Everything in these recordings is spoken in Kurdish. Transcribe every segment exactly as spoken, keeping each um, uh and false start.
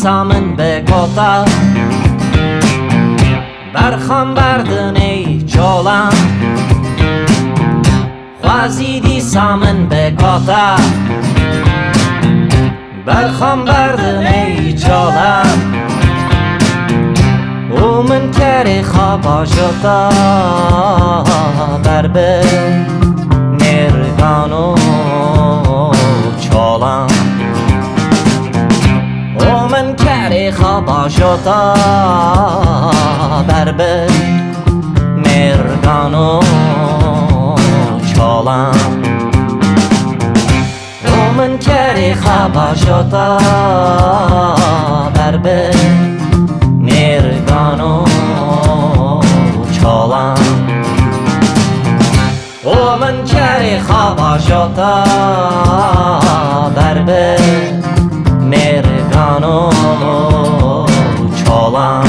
Dîsa min bi kota berxan berdinê çolan. Xwezî dîsa min bi kota berxan berdinê çolan. Û min kerê xwe bajota ber bi mêrgan û çolan. Û min kerê xwe bajota ber bi mêrgan û çolan. Û min kerê xwe bajota ber bi mêrgan û çolan. Û min kerê xwe bajota ber bi mêrgan û çolan.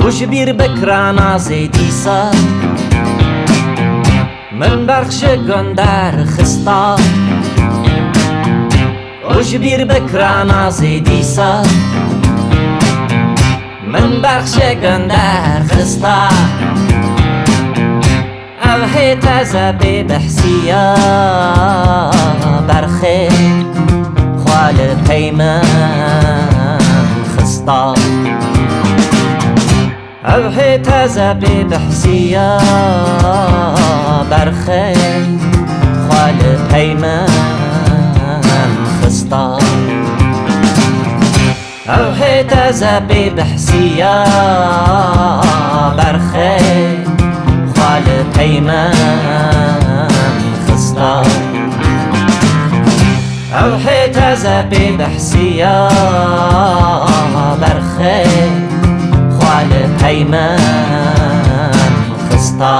Û ji bîr bikira nazê dîsa min berx ji gund derxista. Û ji bîr bikira nazê dîsa min berx ji gund derxista. Ev hê teze pê behsiya berxê xwe li pey min xista. Ev hê teze pê behsiya berxê xwe li pey min xista. Ev hê teze pê behsiya berxê xwe li pey min xista. Ev hê teze pê behsiya berxê xwe li pey min xista.